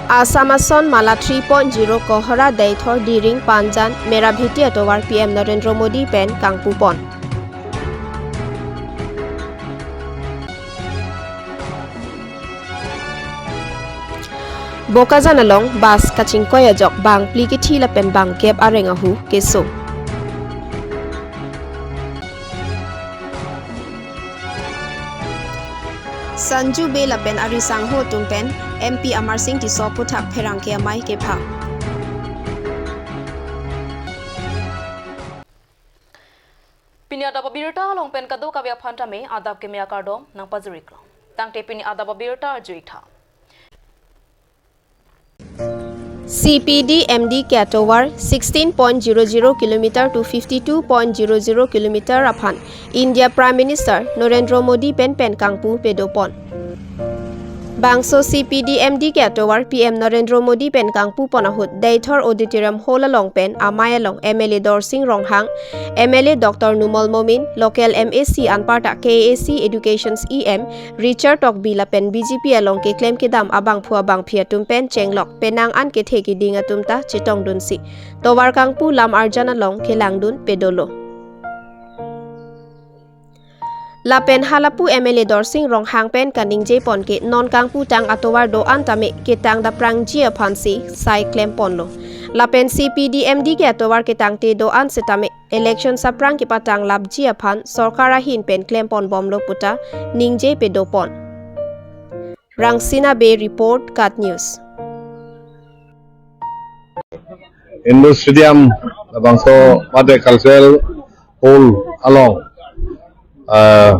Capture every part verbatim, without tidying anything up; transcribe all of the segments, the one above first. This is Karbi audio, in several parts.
Assam Ason Mala three point zero Kohora Deithor Diring Panjan Merabheti atovar P M Narendra Modi pen kangpupon. Bokajan along bus kachingkoi ajok bang phli kethi lapen bang kep areng ahu keso. Sanju Bey lapen ari sangho atum pen M P Amarsing Tisso aphuthak pherangke amei kepha. Pini adap abirta along pen kadokave aphan tame adap keme akardom nangpajir-iklo. Tangte pini adap abirta arju-ik tha. C P D M D K atovar sixteen point zero zero kilometer to fifty-two point zero zero kilometer aphan India Prime Minister Narendra Modi pen pen kangpu pedopon. Bangso C P D M D K atovar P M Narendra Modi pen kangpupon ahut Deithor Auditorium Hall along pen amei along M L A Dorsing Ronghang, M L A Doctor Numal Momin, local M A C anparta K A A C Educations E M Richard Tokbi lapen B J P along keklem kedam abangphu abangphi atum pen chenglok penang an kethe keding atum ta chetongdunsi tovar kangpu lam arjan along kelangdun pedolo. Lapen halapu M L A Dorsing Ronghang pen kaningjepon ke non kangputang atovar do-an tame ketang daprangji aphansi sai klemponlo. Lapen C P D M D K atovar ketangte do-an setame election saprang kepatanglapji aphan sorkar ahin pen klemponbomlo puta ningje pedopon. Rangsina Bey report, KAT News. Indoor Stadium labangso mate Cultural Hall along, ah,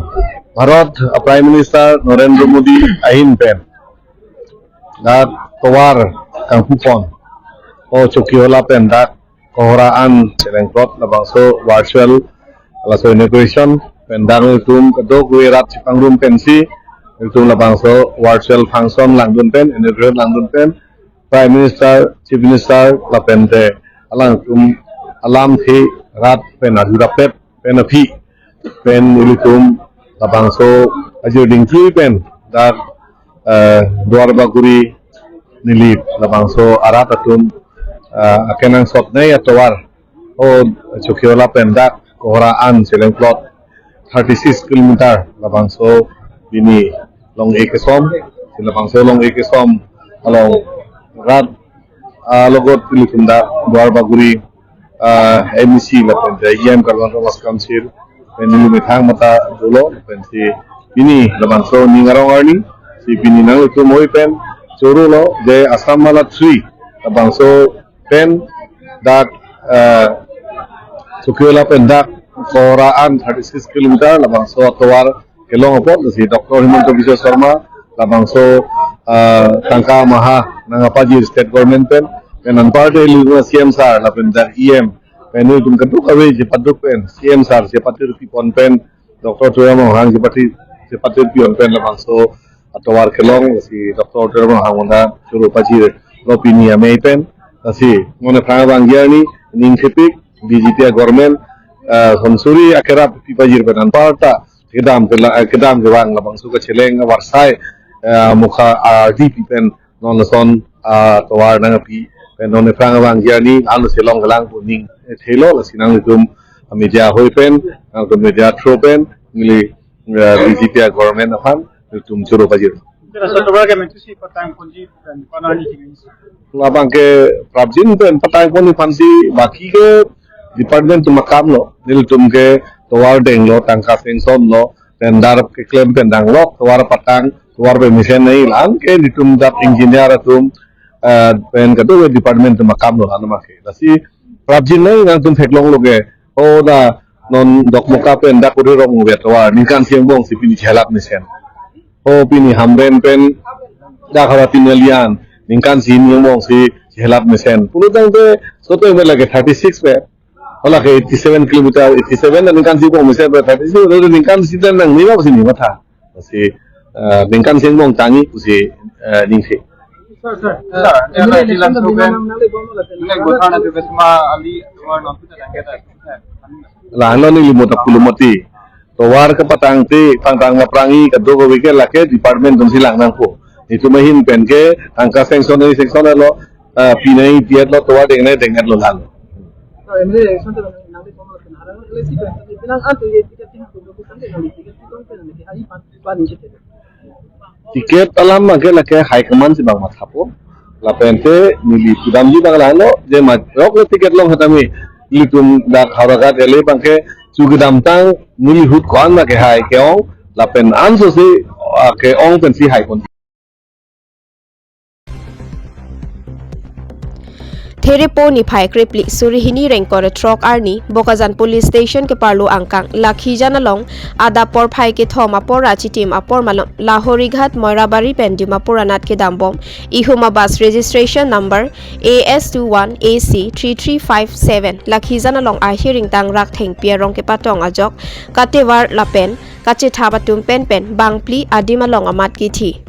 Bharat, ah, Prime Minister Narendra Modi ahin pen dak tovar kangpupon, o Chokihola pen dak Kohora an chelengplot labangso virtual laso inauguration pen dak nelitum kadokave rat chepangrum pensi nelitum labangso virtual function langdun pen, inauguration langdun pen, Prime Minister, Chief Minister lapente alangtum alamthe rat pen arjurapet pen aphi pen nelitum labangso ajir dingthui pen dak, eh, Duar Bagori neli labangso arat atum, eh, akenangsotnei atovar, o Chokihola pen dak Kohora an chelengplot thirty-six kilometer labangso pini long-e kesom, labangso long-e kesom along rat, ah, logot nelitum dak Duar Bagori, ah, M A C lapente E M Karbi Anglong Autonomous Council pen neli methang mata dolo pensi pini labangso ning arong arni si pini nanglitum oi pen chorolo je Assam Mala three labangso pen dak, eh, Chokihola pen dak Kohora an thirty-six kilometer labangso atovar kelong apot si Doctor Himanta Biswa Sarma labangso, eh, tangka maha nangkapajir state government pen, pen anparte luna C M sir lapen dak E M pen nelitum kadokave chepaduk pen C M sir chepatir pipon pen Doctor Tuliram Ronghang chepati, chepatir pipon pen labangso atovar kelong si Doctor Tuliram Ronghang manda choro pajirlo pini amei pen. Lasi non aphrang abang arni ning thepik B J P government, ah, sonsuri akerap pipajir pen anparta kedam kela-, kedam kevang labangso kacheleng avarsai, ah, mukha ardi pi pen non lason, ah, tovar nangpi pen non aphrang abang arni anu selong kelang pu ning, eh, thelo lasi nanglitum media hoi pen, nangtum media through pen neli, eh, B J P government aphan nelitum choro pajir. Sir, so tovar ke mentu si patang ponji pen konani jingin si. Labang ke prapjin pen patang pon aphansi baki ke department atum akamlo, nelitum ke tovar denglo, tangka sanction lo, tender keklem pen danglo, tovar patang, tovar pemesen nangji lang ke nelitum dak engineer atum, eh, pen kadokave department atum akamlo, ano make. Lasi prapjin nangtum theklonglo ke, o dak non Dokmoka pen dak Urirong vet tovar ningkan isi angbong si pini chelap mesen. O pini Hamren pen dak Howrah Tinali an ningkan isi angbong si chelap mesen. Pulotangte soto eme lake thirty-six pe. Hala ke eighty-seven kilometer, eighty-seven na ningkan isi angbong mesen pe thirty-six, lalu ningkan isi dan nangji ma pusi neli matha. Lasi, eh, ningkan isi angbong tangji pusi, eh, ningje. Sir, sir. Sir, M L A election to bilang bilang nang nang le bom la pen. Nang bothar na ke betma ali tovar nang pita dangke ta. Lahenlo neli mota pulo mati. Tovar kepatangte, pangtang aphrangsi kadokave ke lake department atumsi lang nangpo. Itum ahin pen ke tangka sanction nai sanction lo, ah, pinai piat lo, tovar dengnai dengnet lo lalo. Nah, M L A election te nang di kono kena orang L A C pen, bilang antu ye tiket tinggal tunggu kusang ke nang di tiket tinggal pen nang di hari pan pan ni kita. Tiket alam abangke lake high command si bang mathapo. Lapen te neli pudamji abang lalo, je ma rok le tiket long hatame, ilitum dak Howraghat L A abangke chu kedamtang neli ahut ko-an ma kehai ke-ong, lapen anso si, ah, ke-ong pensi haipon. Therepo niphai krephli suri hini ingkoi ra throk arni Bokajan Police Station keparlo angkang Lakhijan along adap porphai kethom apor ra chitim apor malom Lahorighat Moirabari pen Dimapur anat kedambom ihum a bus registration number A S two one A C three three five seven Lakhijan along ahiring tangrak thengpi arong kepatong ajok katevar lapen kachethap atum penpen bangphli adim along amat kithi.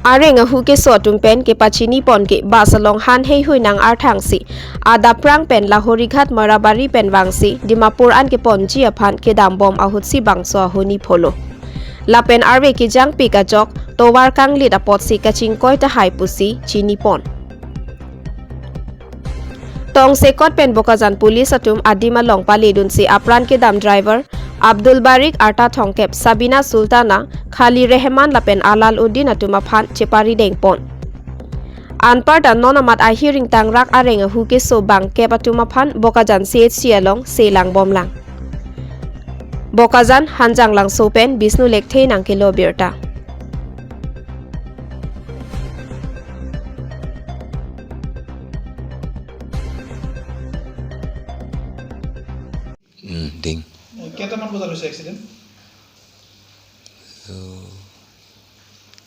Areng ahu keso atum pen kepachini pon ke bus along han heihui nang arthangsi adap prang pen Lahorighat Moirabari pen vangsi Dimapur an keponji aphan kedambom ahutsi bangso ahuni pholo. Lapen arve kejangpik ajok tovar kanglit apotsi kachingkoi tahai pusi chini pon. Tongsekot pen Bokajan Police atum adim along paledunsi apran kedam driver Abdul Barik arta thongkep Sabina Sultana, Khali Rehman lapen Alal Uddin atum aphan chepari dengpon. Anparta non amat ahiring tangrak areng ahu keso bangkep atum aphan Bokajan C H C along selangbomlang. Bokajan Hanjanglangso pen Bisnu Lekthe nangkelo birta. উম, দিং। কেইটামান বজাত হৈছে এক্সিডেণ্ট? তো,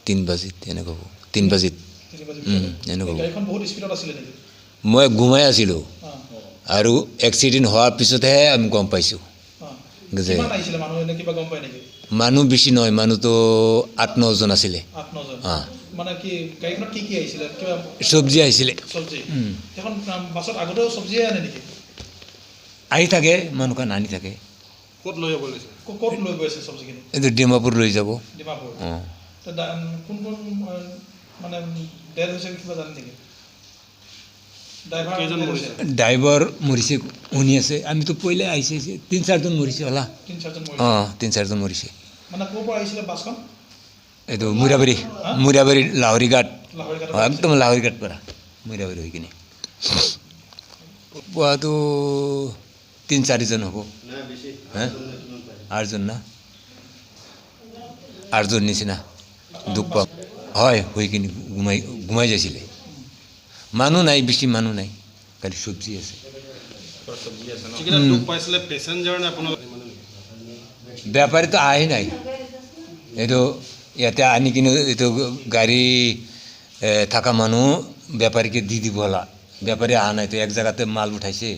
তিন বাজিত এনেকুৱা হ'ব। তিন বাজিত। তিনি বাজিত। উম, এনেকুৱা হ'ব। গাড়ীখন বহুত স্পীডত আছিলে নেকি? মই ঘুমাই আছিলোঁ। অ। আৰু এক্সিডেণ্ট হোৱাৰ পিছতহে আমি গম পাইছোঁ। অ। বুজিছে? কিমান আহিছিলে মানুহ, এনে কিবা গম পায় নেকি? মানুহ বেছি নহয়, মানুহ তো আঠ নজন আছিলে। আঠ নজন। অ। মানে কি, গাড়ীখনত কি কি আহিছিলে? কিবা চব্জি আহিছিলে। চব্জি? উম। সেইখন, আম, বাছত আগতেও চব্জিয়ে আনে নেকি? আহি থাকে, মানুহখন আনি থাকে। ক'ত লৈ যাব লাগিছে? ক-, ক'ত লৈ গৈ আছে চব্জিখিনি? এইটো ডিমাপুৰ লৈ যাব। ডিমাপুৰ? অ। তো দা-, কোন কোন, আ, মানে, ডেড হৈছে কিবা জানে নেকি? ড্ৰাইভাৰ কেইজন ডেড মৰিছে? হৈছে? ড্ৰাইভাৰ মৰিছে, শুনি আছে। আমিতো পहिले আহিছে, আহিছে। তিন চাৰিজন মৰিছে, হলা? তিন চাৰিজন মৰিছে? অ, তিন চাৰিজন মৰিছে। মানে, ক'ৰ পৰা আহিছিলে বাছখন? এইটো মুৰাবাৰী, হা? মুৰাবাৰী লাহৰীঘাট। লাহৰীঘাটৰ অ, পৰা একদম আহিছে? লাহৰীঘাট পৰা, মুৰাবাৰী হৈ কিনে। পোৱাটো তিন চাৰিজন হ'ব। নাই, বেছি। হে? আঠজন নে কিমান পায়? আঠজন না? আঠজন নিচিনা। দুখ পাওঁ। হয়, হৈ কিনে ঘুমাই, ঘুমাই যাইছিলে। মানুহ নাই, বেছি মানুহ নাই। খালি চব্জি আছে। চব্জি আছে ন? যিকেইটা উম। দুখ পাইছিলে, পেচেঞ্জাৰ নে আপোনালোক? বেপাৰীতো আহাই নাই। এইটো ইয়াতে আনি কিনে এইটো গাড়ী, এ, থকা মানুহ বেপাৰীকে দি দিব হলা। বেপাৰী অহা নাই, তো এক জাগাতে মাল উঠাইছে।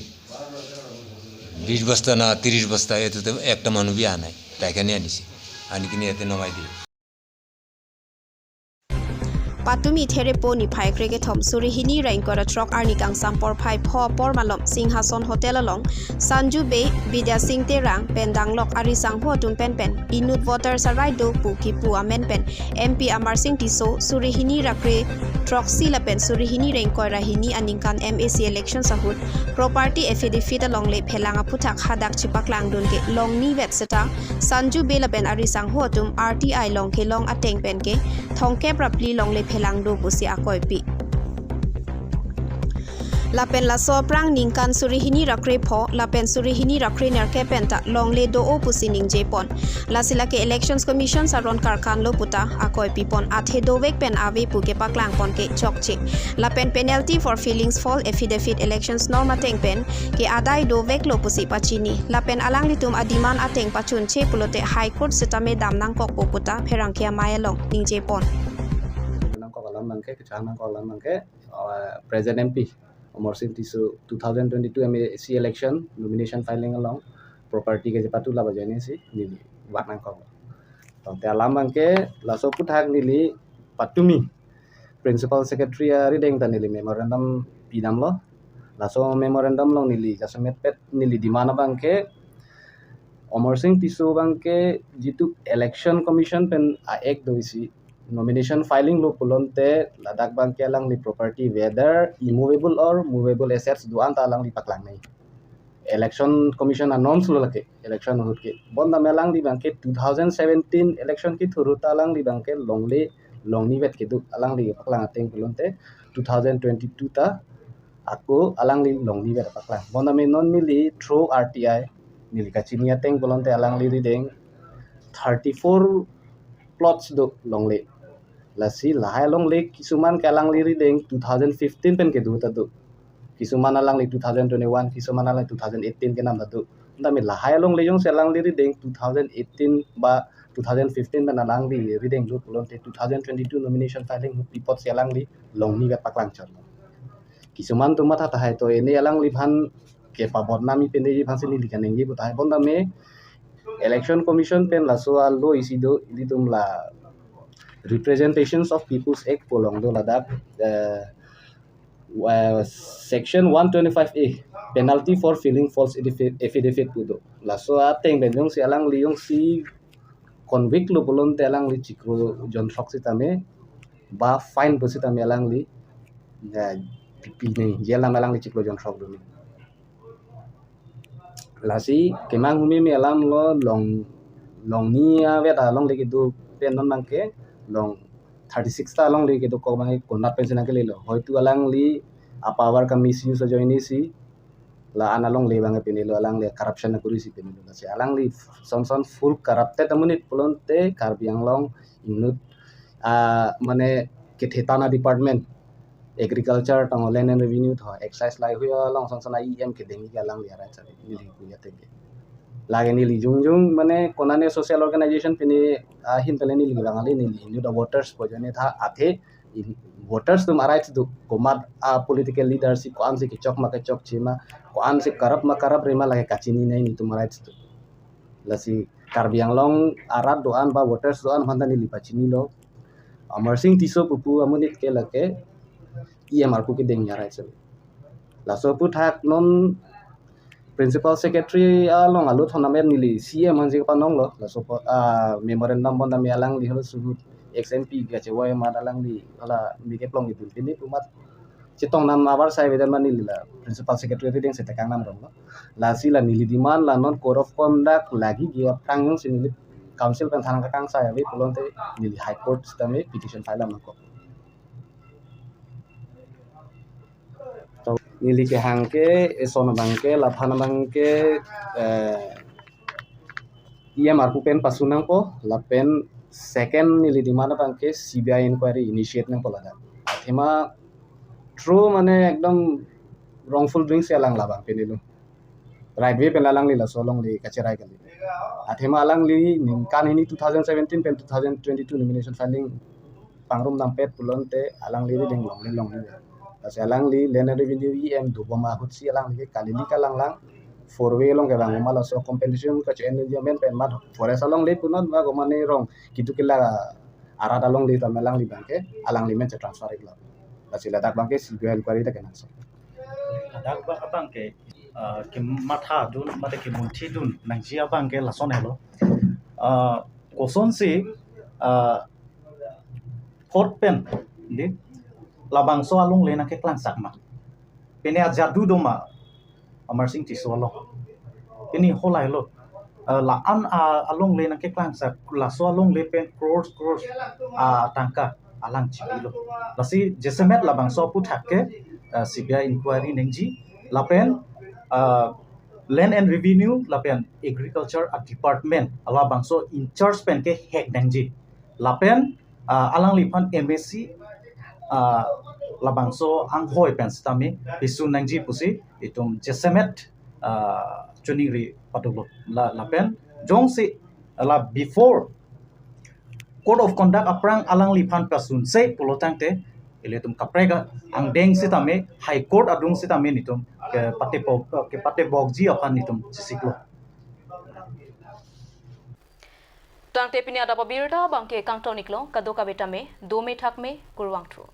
বিশ বস্তা না ত্ৰিশ বস্তা, এইটোতে একটা মানুহ বি অহা নাই। তাই কাৰণে আনিছে। আনি কিনে ইয়াতে নমাই দিয়ে। Patumi Therepo niphai krekethom suri hini ra ingkoi ra throk arni kangsam porphai pho apor malom Singhason Hotel along Sanju Bey, Bidya Sing Terang pen danglok ari sangho atum penpen inut voter sarai do pu kipu amen pen M P Amarsing Tisso suri hini ra kre throksi lapen suri hini ra ingkoi ra hini aningkan M A C elections ahut property affidavit alongle phelang aphuthak hadak chepaklangdun ke longni vet seta Sanju Bey lapen ari sangho atum R T I along kelong ateng pen ke thongkep ra phli longle phelang do pusi akoipi. Lapen laso aphrang ningkan suri hini ra krepho lapen suri hini ra krenerkep pen ta longle do-o pusi ningjepon. Lasi lake Elections Commission aron karkan lo puta akoipi pon, athe dovek pen ave pu kepaklang pon ke chokche. Lapen penalty for filing false affidavit elections norm ateng pen ke adai dovek lo pusi pachini. Lapen alanglitum a-demand ateng pachunche pulote High Court sitame dam nangkokpo puta pherangke amei along ningjepon. Nangkok alam abangke, kechang nangkok alam abangke, uh, present M P Amarsing Tisso two thousand twenty-two M A C election nomination filing along property kechepatu lap ajoine si neli vak nangkok. Tangte alam abangke laso aphuthak neli patumi Principal Secretary arideng ta neli memorandum pidamlo. Laso memorandum along neli jasemet pet neli demand abangke Amarsing Tisso abangke jitu Election Commission pen a-act do isi, nomination filing lo pulote ladak abangke alangli property, whether immovable or movable assets do-an ta alangli paklang nangji. Election Commission a-norms lo lake, election ahut ke. Bonta me alangli abangke two thousand seventeen election kethur ahut ta alangli abangke longle longni vet kedo, alangli paklang ateng pulote two thousand twenty-two ta ako alangli longni vet paklang. Bonta me non neli through R T I neli kachini ateng pulote alangli arideng thirty-four plots do longle. Lasi lahai alongle kisuman ke alangli arideng two thousand fifteen pen kedo ta do. Kisuman alangli two thousand twenty-one, kisuman alangli two thousand eighteen kenam ta do. Bonta me lahai alongle jongsi alangli arideng two thousand eighteen ba two thousand fifteen pen alangli arideng do pulote two thousand twenty-two nomination filing ahut pi apotsi alangli longni vet paklang chot lo. Kisuman atum matha tahai to, ene alangliphan kepabodnam pen-e aphansi neli kaningje pu tahai. Bonta me Election Commission pen laso a-law isi do, ilitum la Representations of People's Act pu along do ladak, eh, eh, section one twenty-five A, penalty for filing false affi-, affidavit pu do. Laso ateng pen jongsi alangli jongsi convict lo pulote alangli chiklo jon throk sitame ba fine pusitame alangli, ya, pi, pi nangji, jail nam alangli chiklo jon throk do nangji. Lasi kemang humi me alam lo long, longni avet alongle kedo pen non abangke long thirty-six ta alongle kedo kok abangke konat pensi nangkele lo. Hoitu alangli a-power ka-misuse ajoine si la-an alongle abangke pine lo, alangli corruption akuri si pine lo. Lasi alangli son son full corrupted amonit pulote Karbi Anglong inut, ah, mane kethe tana department, agriculture tong, land and revenue tong, excise, lahai along son son a-E M kedeng ke alangli arai sa neli pu ya teke. Lake neli jongjong mane konane social organization pine ahin tele neli bang ali neli inut a-voters pu ajoine tha athe in-, voters atum a-rights do, komat a-political leadership ko-ansi kechok ma kechokche ma, ko-ansi corrupt ma corrupt re ma lake kachini nangji nelitum a-rights do. Lasi Karbi Anglong arat do-an ba voters do-an aphanta neli pachini lo. Amarsing Tisso pupu amonit ke lake E M arpu kedeng ya rai sel. Laso aphuthak non Principal Secretary along a-law thon amen neli C M ansi kepanong lo. Laso apot, ah, memorandum bonta me alangli holo suhut ex M P kachevoi amat alangli hala mike plong idun pine pu amat chetong nam abar sai vedan ma neli la Principal Secretary arideng si tekang nam rong lo. Lasi la neli demand la non code of conduct lagi ke aphrang jongsi neli council pen than kakangsai ave pulote neli High Court sitame petition file nangkok. To neli kehang ke eson abangke, laphan abangke, eh, E M arpu pen pasu nangpo, lapen second neli demand abangke C B I inquiry initiate nangpo ladak. Athema true mane ekdom wrongful doing si alang labang pine lo. Right way pen alangli laso alongle kacherai kali. Athema alangli ningkan hini two thousand seventeen pen two thousand twenty-two nomination filing pangrum nampet pulote alangli arideng longle longle. Lasi alangli Land and Revenue E M dobom ahut si alangli ke kalili kalanglang four way along kevang ma laso compensation kachenam amen pen mat forest alongle punon ma gomane rong kitu kila arat alongle ta me alangli abangke alangli amen chetransfer iklo. Lasi ladak abangke C B I inquiry ta kenangsot. Ladak ba abangke, ah, kematha dun mate kemunthi dun nangji abangke lason helo. Ah, kosonsi, ah, court pen di labangso alongle nangkeklangsak ma, pine ajadu do ma Amarsing Tisso along. Pine halahai lo. Ah, la-an, ah, alongle nangkeklangsak, laso alongle pen crores crores, ah, tangka alang chibilo. Lasi jasemet labangso aphuthak ke, ah, C B I inquiry nangji lapen, ah, Land and Revenue lapen Agriculture a-department labangso in charge pen kehek nangji. Lapen, ah, alangliphan M A C, ah, labangso anghoi pen sitame pisun nangji pusi itum jasemet, ah, choningri padolo. La, lapen jongsi la before code of conduct aphrang alangliphan pasunse pulo tangte ilitum kaprek angdeng sitame High Court adung sitame nelitum kepatebok, kepatebokji aphan nelitum chesiklo. Tangte pini adap abirta abangke kangton iklo, kadokave tame dome thakme, kurvangthu.